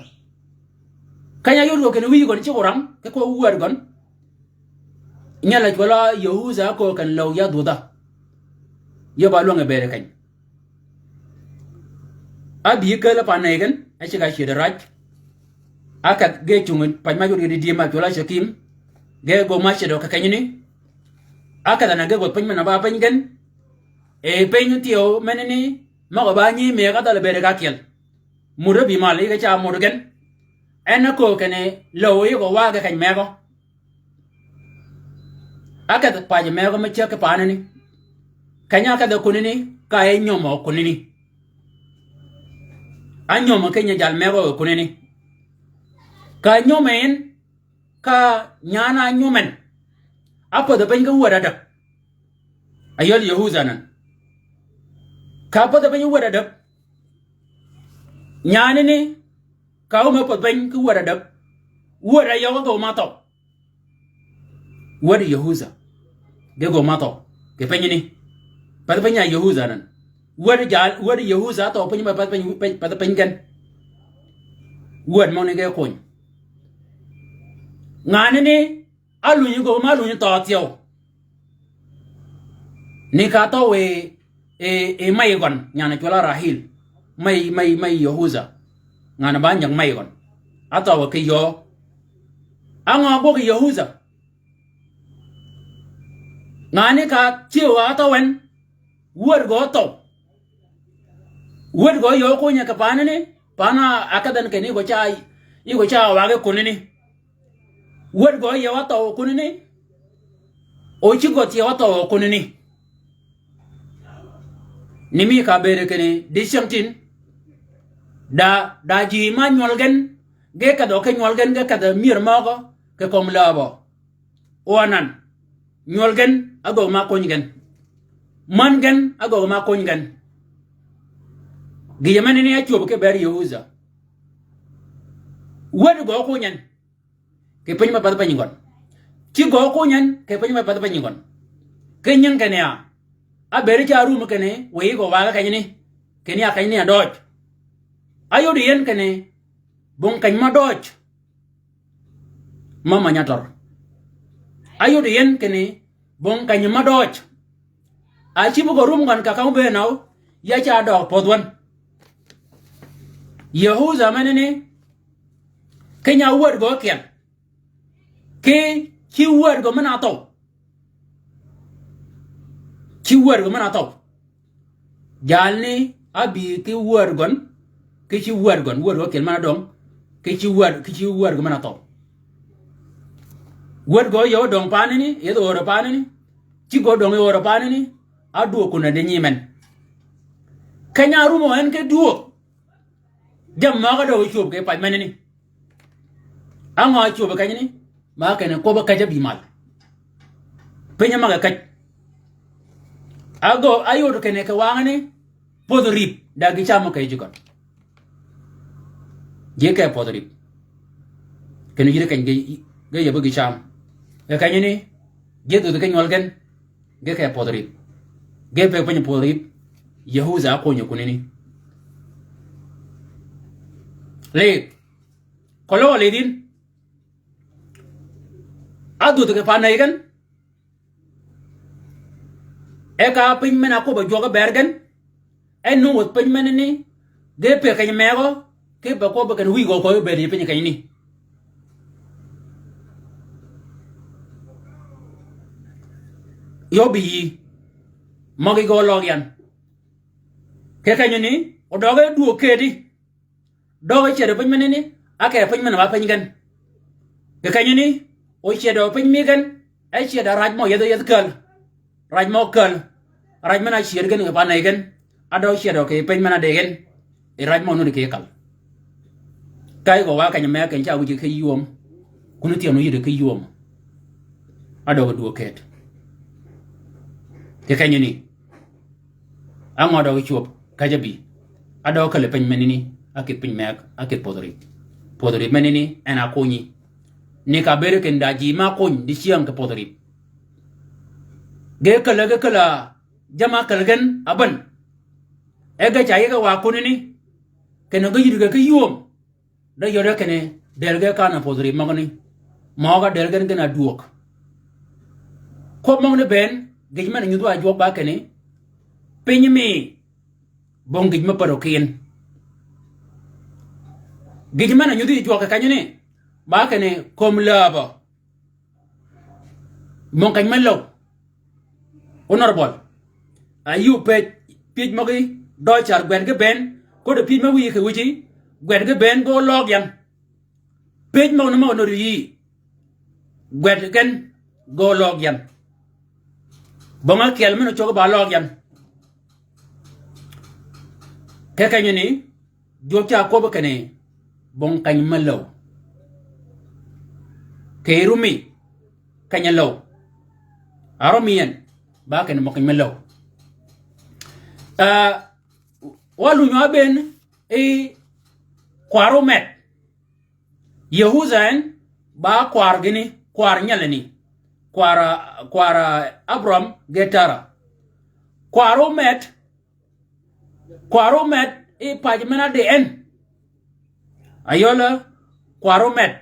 Keny-a yod gø kinni wïyi gøn ceg orang, ki kwøb wäd gøn. Nyal-a cwøl-a Yehudha áköög kinni lëw ya dhwödha. Yeb-a lwäng-a bëëd keny. Ábï käl pa nëy gen, áceg-a cyëddi raj. Ákedh ge cungi paj ma yod gï didyëmi cwøl-a Cekim. Ge gø ma cedø kì kenyani. Ákedh-a na ge wädh piny men-a ba piny gen. E piny thyew menani, møg-a ba nyi mëgg-a dhal bëëd ka ákyel. Mud ábï mal yï ge ca mud gen. En áköög kinni lëw yï gø wa ge keny mëgø. Ákedh paj mëgø me cäg ki panani. Keny-a ákedh kunani, ka e nyömø kunani. Ányömø ki nyi jal mëgø kunani. Ka nyömø en, ka nyan-a ányömø en. Ápädhi piny ki wäd ádäg. Ayøl Yehudha nan. Ka pädhi piny wäd ádäg. Nyanani, ka áöm ápädhi piny ki wäd ádäg. Wäd-a yøw ágöm áthøw. Wäd Yehudha. Ge gøm áthøw. Kì pinyani. Pädhi piny-a Yehudha nan. Wäd jal, wäd Yehudha áthøw piny me pädhi piny, piny, pädhi piny gen. Wäd møgani ge kony. Nganani, álunyi gø ma álunyi thøø thyew. Ni ka áthøw e, e, e mey gøn, nyan-a cwøl-a Rahil. Mey, mey, mey Yehudha. Ngan-a ba nyäg mey gøn. Áthøw kì yöö. Á ngø ágwøg Yehudha? Nganani ka cyew áthøw en. Wäd gø áthøw. Wäd gø yøw ákony-a kì panani, pan-a ákedh en kinni yï gø ca, yï gø ca wagi kunani. Wäd gø yøw áthøw kunani. O cïg gø thyew áthøw kunani. Ni mi ka bëëd kinni dicyängtïn. Da, da ji ma nywøl gen, ge kedhø ki nywøl gen, ge kedhø myër møgø, kì kömi läbø. O anan, nywøl gen, ágöggi ma ákony gen. Män gen, ágöggi ma ákony gen. Gïjø menani ácwöb ki bëëd Yehudha. Wäd gø ákony en. Kì piny me pädhi piny gøn. Cïg gø ákony en, kì piny me pädhi piny gøn. Ki nying kinni ya. Ábëëd ca rum kinni, wiy gø wagi kenyani. Kinni ya kenyani adøøj. Áyod yen kinni, bong keny ma døøj. Ma many atør. Áyod yen kinni, bong keny ma døøj. A cïb gø rum gøn kaka óbëën nøw, ya ca døøg pödh wän. Yehudha menani, keny-a wäd gø ákyel. Ki, ci wäd gø men-a áthøw. Ci wäd gø men-a áthøw. Jalni ábï ki wäd gøn, ki ci wäd gøn, wäd gø ákyel men-a döng, ki ci wäd, ki ci wäd gø men-a áthøw. Wäd gø yøw döng panani, yethi ödø panani, ci gø döng yi ödø panani, ádwöög kun-a di nyiim en. Keny-a árumø en ki dwöög. Jammì møg-a døøg cwöb kì paj menani. Á ngø ácwöb kenyani, ma kinni kwøbb-a käjj ábï mal. Piny-a møg-a käjj. Ágöög áyod kinni kì wangani, pödhi rïp, da gï cam mø kì yij gøn. Ji ke pödhi rïp. Kinni yïddi keny ge, ge yebbi gï cam. Kì kenyani, ji dhwödhi ki nywøl gen. Ge ke pödhi rïp. Ge pe piny pödhi rïp. Yehudha ákony kunani. Lïg. Keløg a lïdh yïn. Ádhwödh kì pa nëy gen. E ka piny men-a kwøbb-a jwøk bër gen. En nung wädh piny menani, ge pëgg keny mëgø, ki pa kwøbbi kinni wïy gø kööb bëëd yi piny kenyani. Yø bï yï, møg-a gø løg yan. Kì kenyani, o døge dwöög këti. Døge cyedø piny menani, a ke piny men-a ba piny gen. Kì kenyani, o cyedø piny mi gen, e cyedø raj mø yethi yethi käl. Raj mø käl. Raj men-a cyed gen kì pa nëy gen. A dø cyedø kì piny men-a di gen. Yi raj mø nuni kì käl. Ka yï gø wa keny mëgg keny ca wïj ki ywöm. Kuni thyenu yïddi ki ywöm. A dø dwöög këti. Kì kenyani. Á ngø døg cwöb, käjj ábï. Á døg käl piny menani, a kïdhi piny mëgg, a kïdhi pödhi rïp. Pödhi rïp menani, en a kunyi. Ni ka bëëd kinni da ji ma ákuny, dicyäng kì pödhi rïp. Ge käl, ge käl a, jamm-a ákäl gen, a bän. E ge ca yige wa kunani. Kinni ge yïddi ge ki ywöm. De yode kinni, Dël ge kan a pwödh ri møgani. Møg-a dël gen gen a dwöög. Kwøb møgani bënn, gïj men a nyudhi wa jwøk ba kinni, piny mi, bong gïj me pädø kin. Gïj men a nyudhi jwøk kì kenyani, ba kinni kömi läbø. Møng keny me läw. Honorable. A yï opëj pyëj møgi, dø car gwed ge bënn, kode pyëj me wïyi kì wïji, gwed ge bënn ge óløg yan. Pyëj møgani møg-a nöri yï. Gwed gen ge óløg yan. Bong ákyel men ocog ba løg yan. Kì kenyani, jwøk ca kwøb kinni, bong keny me läw. Kì rumi, keny-a läw. A rumi yen, ba kinni bong keny me läw. Ah, wa lunyi wa bënn, i kwar omed. Yehudha en, ba kwar gïni, kwar nyelani. Kwar, ah, kwar, ah, Abram ge Tara. Kwar omed, kwar omed, i pac men-a di en. Ayøl, kwar omed,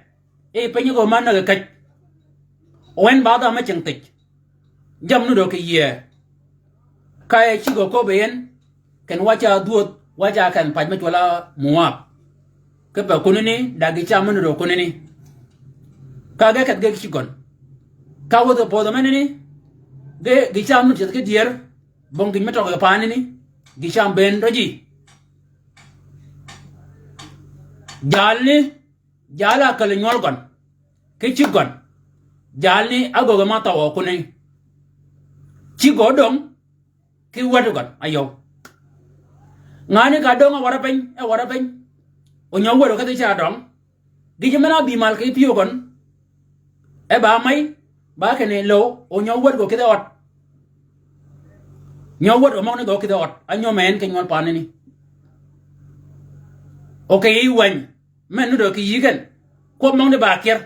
i piny gø ma näg-a käj. O en ba dha me cing thij. Jammì nudd kì yïëy. Ka e cigg-a köbbi en, ken wa ca dhwödh, wa ca ken pac me cwøll-a Moab. Kipe kunani, da gï cam me nudd kunani. Ka ge kedhi ge cigg gøn. Ka wädhi pödhi menani, ge gï cam nudd ceth ki dyër, bong gïj me tøg kì paanani, gï cam bënn røji. Jalni, jal-a ákäl nywøl gøn, ki cigg gøn. Jalni ágöggi ma thøw kunani. Cigg gø döng, ki wäd gøn, ayøw. Nganni ka döng e wär piny, e wär piny. O nyø wäd gø kedhi ca døng. Gïj men-a bï mal kì pyëw gøn. E ba may, ba kinni läw, o nyø wäd gø kïdhi ød. Nyø wäd gø møgani gø kïdhi ød. Ányöm en ki nywøl paanani. O kì yij wäny, men nudd kì yï gen. Kwøb møgani ba kyër.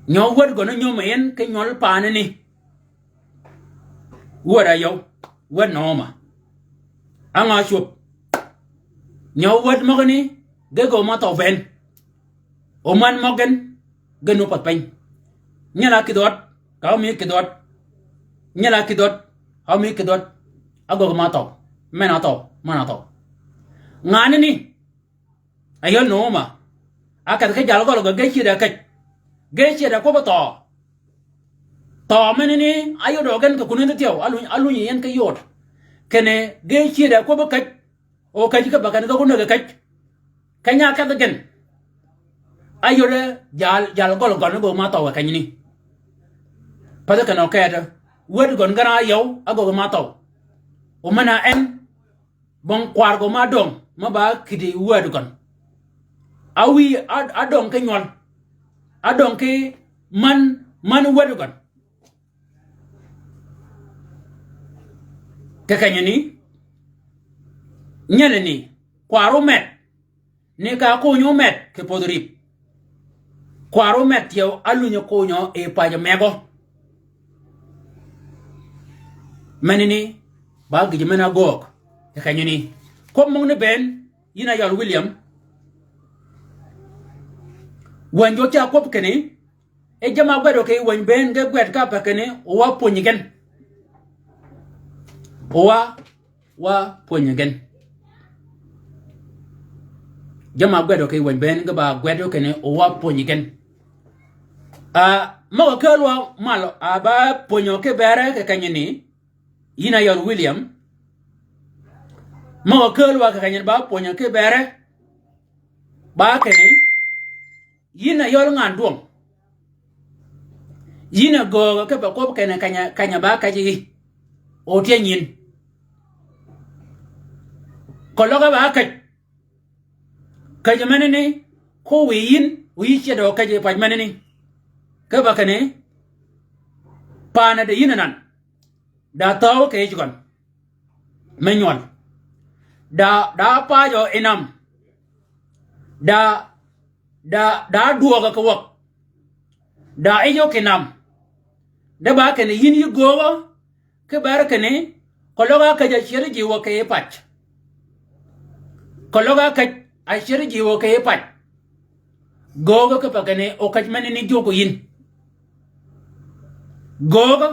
Nyø wäd gøn ányöm en ki nywøl paanani. Wäd Ayøw, wäd Naoma. Á ngø cwöb? Nyø wäd møgani, ge gø ma thøw bënn. O män møg gen, ge nup path piny. Nyel-a kïdhø ød, ka ómi kïdhø ød. Nyel-a kïdhø ød, ka ómi kïdhø ød. Ágöggi ma thøw. Men-a thøw, män-a thøw. Nganani, Ayøl Naoma. Ákedh ki jal gøl gø ge cyëddi a käj. Ge cyëddi a kwøbbi thøø. Thøø menani áyodø gen kì kunani thyew, álunyi, álunyi yen ki yod. Kinni ge cyëddi a kwøbbi käj. O käj ki ba kenni ge gunäg käj. Keny-a ákedh gen. Áyoddi jal, jal gøl gøn ágöggi ma thøw kì kenyani. Pathi kenni o kedø. Wäd gøn gen Ayøw ágöggi ma thøw. O men-a en Bong kwar gø ma døng, ma ba kïddi wäd gøn. Áwïy, á, ádøng ki nywøl. Ádøng ki män, män wäd gøn. Kì kenyani, nyelani, kwar omed. Ni ka ákony omed kì pödhi rïp. Kwar omed thyew álunyi konyø yi pac megø. Menani ba gïj men-a ágöög kì kenyani. Kwøb møgani bënn, yïn Ayøl William. Wäny jwøk ca kwøb kinni, e jamm-a ágwedø kì wäny bënn ge gwed ka ápe kinni, o wa pwönyi gen. O wa wa pwönyi gen. Jamm-a ágwedø kì wäny bënn ge ba gwedø kinni o wa pwönyi gen. A, møg-a kääl wa mal a ba pwönyø ki bere kì kenyani, yïn Ayøl William. Møg-a kääl wa kì kenyani ba pwönyø ki bere. Ba kinni, yïn Ayøl ngan dwøng. Yïn a göögø kipe kwøb kinni keny-a, keny-a ba käjji. O tyeny yïn. Keløg a ba käj. Käjji menani, ko wiy yïn, o yï cyedø käjji pac menani. Kipe kinni, paanø di yïn anan. Da thøw kì yij gøn me nywøl. Da, da pajø yi nam. Da, da, da dwøgø kì wäg. Da yijø kì nam. De ba kinni yïn yï göögø, ki ber kinni, keløg a käj acyel ji wäg kì pac. Keløg a käj a ced ji wø kì yij pac. Göögø kipe kinni okäj menani jwøk yïn. Göögø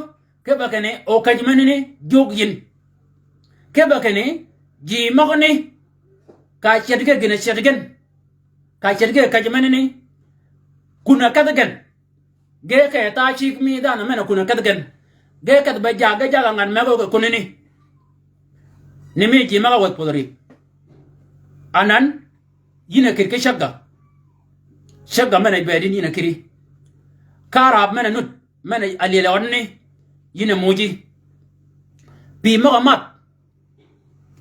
kipe kinni okäj menani jwøk yïn. Kipe kinni ji møgani ka ced kì gïn-a ced gen. Ka ced kì käj menani. Kun-a kedhi gen. Ge ke thaa cigg mi dhanhø men-a kun-a kedhi gen. Ge kedhi be jagg ge jagg-a ngan megø kì kunani. Ni mi ji møg-a wäth pödhi ri. Anan, yïn a kïr ki cäg-a. Cäg-a men-a bëëd yïn, yïn a kïri. Ka raab men-a nud, men-a lyel yi ødani, yïn a muuji. Pï møg-a madh,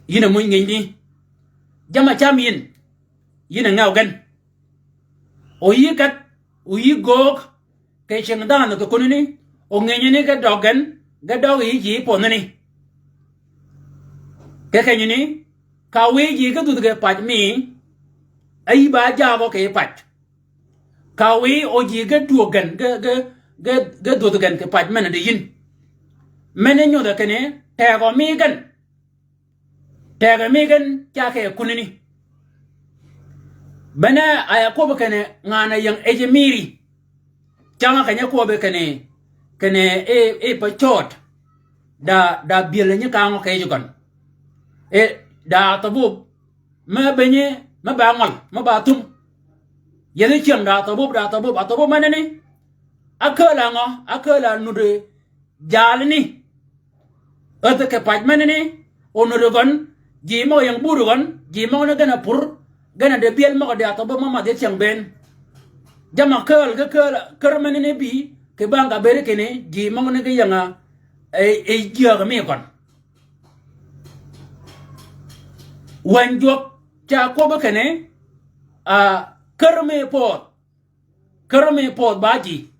yïn a muuj ngenyni. Jamm-a cam yïn, yïn a ngew gen. O yï kedh, o yï göög, kì cing dhanhø kì kunani, o ngenyani ge døg gen, ge døg yï ji pödhani. Kì kenyani, ka wiy ji ge dhudh kì pac mi, a yï ba jagø kì pac. Ka wiy o ji ge dwöög gen, ge, ge, ge, ge dhudh gen kì pac men-a di yïn. Men-a nyodhø kinni, tegø mi gen. Tegø mi gen ca kì kunani. Bene a ya kwøbbi kinni ngan-a ying ej mïri. Cangø keny-a kwøbbi kinni, kinni i, i pe cööt. Da, da byël nyi kangø kì yij gøn. I, da athøbub, me benyi, me ba ngøl, me ba thum. Yethi cyäng da athøbub, da athøbub, athøbub menani. Akääl-a ngø, akääl-a nudi jalani. Ädhi kì pac menani, o nudi gøn, ji møg-a ying budi gøn, ji møgani gen a pur, gen a di byël møg-a di athøbub mø madh yi cyäng bënn. Jamm-a kääl ge kääl, kär menani bï, kì bang ka bëëd kinni, ji møgani ge ying-a, e, e jyääg mi gøn. Wäny jwøk ca kwøbbi kinni, a, kär mi pödh. Kär mi pödh ba ji.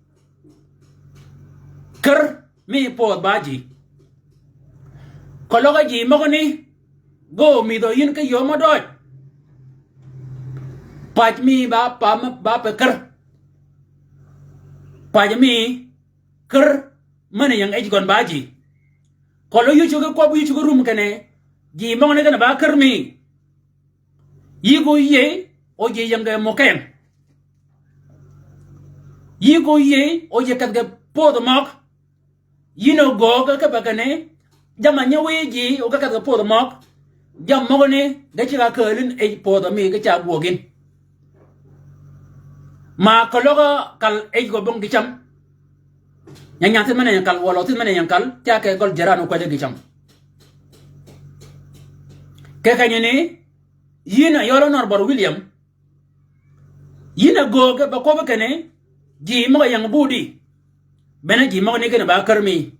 Kär mi pödh ba ji. Keløg ji møgani, ge omïdhø yïn ki yöö mø døj. Pac mi ba, ba, ba pe kär. Pac mi kär men-a ying ej gøn ba ji. Keløg yï cuggi kwøb, yï cuggi rum kinni, ji møgani gen-a ba kär mi. Yï ko yïëy, o ji ying ge mø kem. Yï ko yïëy, o ji kedh ge pödhi møg. Yïn a göög ge kipe kinni, jamm-a nyi wiy ji, o ge kedh ge pödhi møg. Jamm-a møgani, ge ceg-a kääl yïn ej pödhi mi ge ca gwøøg yïn. Ma keløg kal ej gø bong gï cam. Nyanyan thith men-a nyan kal, walø thith men-a nyan kal, ca kì gøl jëran o kwäjji gï cam. Kì kenyani, yïn a yøl Honourable William, yïn a göög ge ba kwøbbi kinni, ji møg-a ying budi. Bene ji møgani gen-a ba kär mi.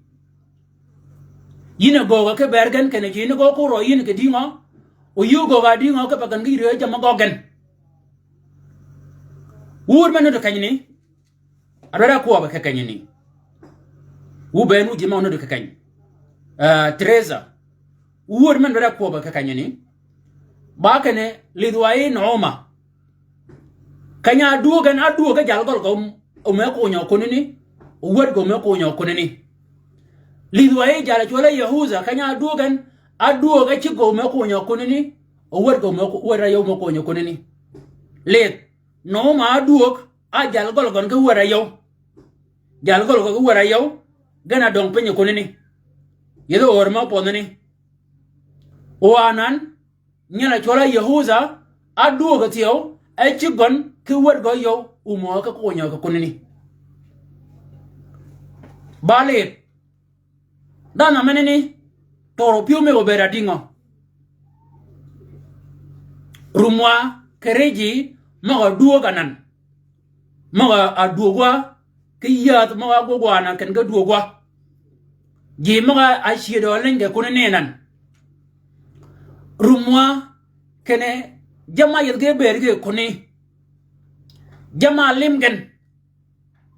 Yïn a göög ge ki ber gen kinni ji ni gø ko rø yïn kì dïngø. O yï göög a dïngø kipe gen ge yïr jamm-a gøgg gen. Wud men-a nudd kenyani. Adwaddi akwøbbi kì kenyani. Wu bënn wu ji mø nudd kì keny. Eh, Teresa. Wu wud men adwaddi akwøbbi kì kenyani. Ba kinni lidh wa yi Naoma. Keny-a adwöög en, adwöög e jal gøl gø, o me kunyø kunani. O wäd gø me kunyø kunani. Lidh wa yi jal cwøl-a Yehudha, keny-a adwöög en, adwöög e cigg gø me kunyø kunani. O wäd gø me ku-, wäd a yøw me kunyø kunani. Lidh. Naoma adwöög, a jal gøl gøn ki wäd a yøw. Jal gøl gøn ki wäd a yøw, gen a døng piny kunani. Yethi ör mø pødhani. O anan, nyel a cwøl-a Yehudha, adwöög thyew, e cigg gøn ki wäd gø yøw, umø ki kunyø ki kunani. Ba lidh. Dhanhø menani, thøør pyëw mi obed adïngø. Rumwa kì ri ji møg-a dwöög anan. Møg-a dwöög wa, ki yäth møg-a gwøg wa anan ken ge dwöög wa. Ji møg-a cyëdø liny kì kunani anan. Rumwa kinni jamm-a yethi ge bëëd ge kunani. Jamm-a lim gen.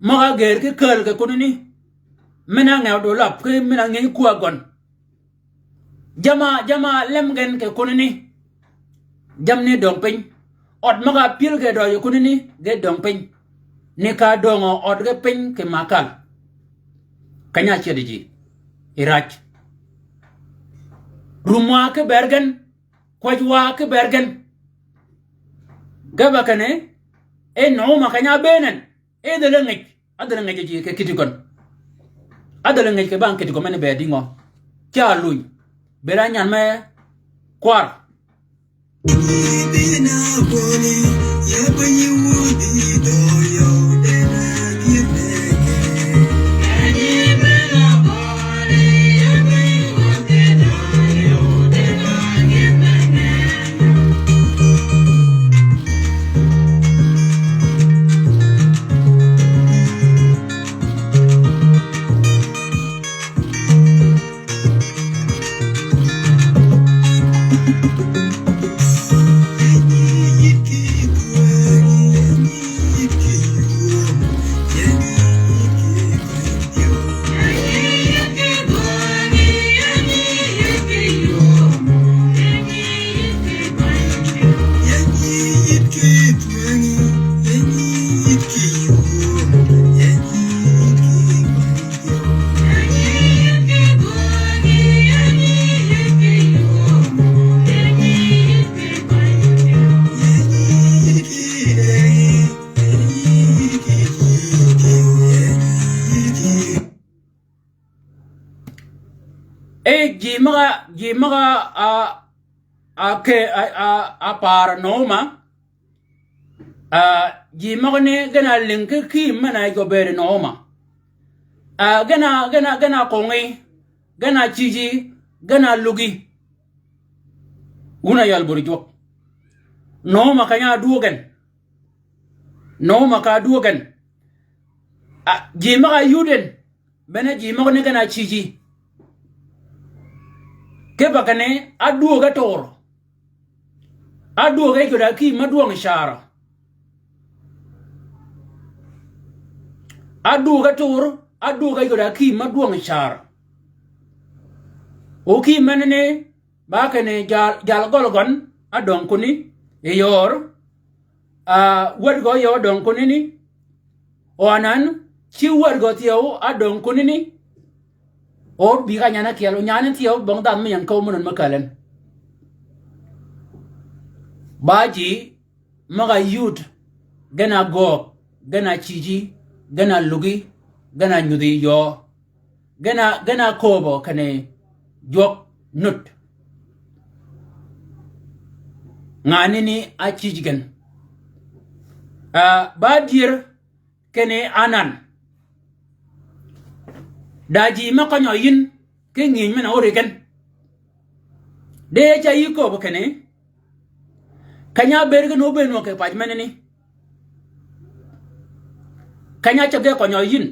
Møg-a gër ki kääl kì kunani. Men-a ngew dølap ki men-a ngeny kwäg gøn. Jamm-a, jamm-a lem gen kì kunani. Jammani døng piny. Ød møg-a pyël kì døøj kunani, ge døng piny. Ni ka døngø ød ge piny kì makal. Keny-a cyedi ji. I rac. Rumwa ki ber gen. Kwäj wa ki ber gen. Ge ba kinni, e Numa keny-a ábëën en, e dhäl-a ngej, ádhäl-a ngej ji kì kïti gøn. Ádhäl-a ngej kì bang kïti gøn men be dïngø. Ca luny, bëëd-a nyan me kwar. E ji møg-a, ji møg-a, a, a ke, a, a, a par Numa, a, ji møgani gen-a lïng ki kïïm men-a yij gø bëëd Numa. A, gen-a, gen-a, gen-a kongí, gen-a cïji, gen-a lugi. Wun a yøl bur jwøk. Numa keny-a ádwöög gen. Numa ka ádwöög gen. A, ji møg-a áyud en. Bene ji møgani gen-a cïji. Ki ba kinni ádwöög e tur. Ádwöög e jod-a kïïm mø-dwøng carø. Ádwöög e tur, ádwöög e jod-a kïïm mø-dwøng carø. O kïïm menani, ba kinni jal, jal gøl gøn, ádöng kunni, e yöör, a, wäd gø yø ádöng kunani, o anan, ci wäd gø thyew, ádöng kunani, o bï ka nyan ákyel, o nyan thyew, bong dhanh mi yan köw mø nun mø käl en. Ba ji, møg-a áyud, gen-a göög, gen-a cïji, gen-a lugi, gen-a nyudhi yöö. Gen-a, gen-a kööbø kinni jwøk nud. Nganani ácïj gen. A, ba dyër kinni anan. Da ji mø kønyø yïn ki ngïny men-a óri gen. De ca yï kööbø kinni. Keny-a ábëëd gen óbëën wø kì pac menani. Keny-a áceg ge kønyø yïn.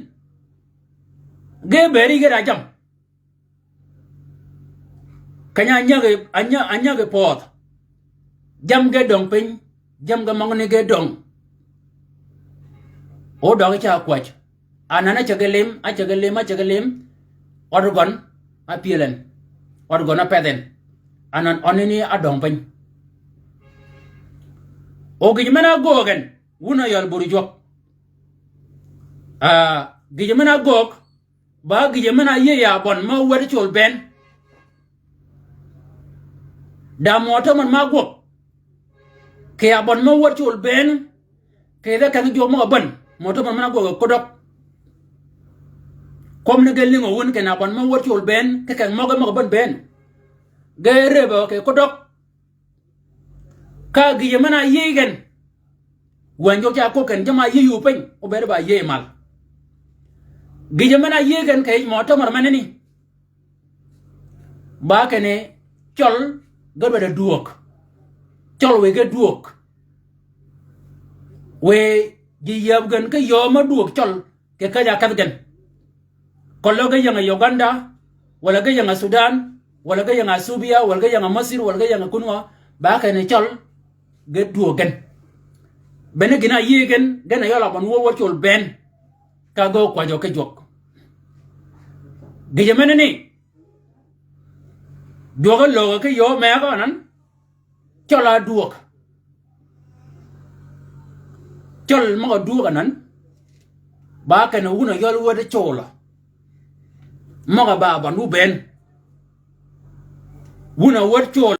Ge bëëri ge da jam. Keny-a ányägi, ányä-, ányägi pöödh. Jam ge döng piny, jam ge møgani ge döng. O døgi ca kwäj. Anan áceg ge lim, áceg ge lim, áceg ge lim. Ød gøn, ápyël en. Ød gøn ápedh en. Anan ønani ádöng piny. O gïj men-a ágöög en, wun a yøl bur jwøk. A, gïj men-a ágöög, ba gïjø men-a áyïëy yi abøn mø wäd col bënn. Da mø tømøn ma gwøg. Kì abøn mø wäd col bënn. Kì dhø keng jwøk møg-a bän. Mø tømøn men-a gwøg kodøg. Kwøb ni ge lïngø wun kì na abøn mø wäd col bënn. Kì keng møge møg-a bän bënn. Ge rëbø kì kodøg. Ka gïjø men-a áyïëy gen. Wänyi jwøk ca köbbi gen jamm-a áyïëy wu piny, óbëëd ba áyïëy mal. Gïjø men-a áyïëy gen kì yij mø tømø menani. Ba kinni cøl ge dwaddi dwöög. Cøl wiy ge dwöög. Wiy ji yäb gen ki yöö mø dwöög cøl. Kì käjj-a kädh gen. Keløg ge ying-a Uganda, walà ge ying-a Sudan, walà ge ying-a Ethiopia, walà ge ying-a Masir, walà ge ying-a kunwa, ba kinni cøl ge dwöög gen. Bene gïn-a áyïëy gen, gen a yøl abøn wø wäd col bënn. Ka ge ókwäjjø ki jwøk. Gïjø menani, jwøk-a löög ki yöö megø anan, cøl-a dwöög. Cøl møg-a dwöög anan. Ba kinni wun a yøl wäd col-a. Møg-a ba abøn wu bënn. Wun a wäd col-a.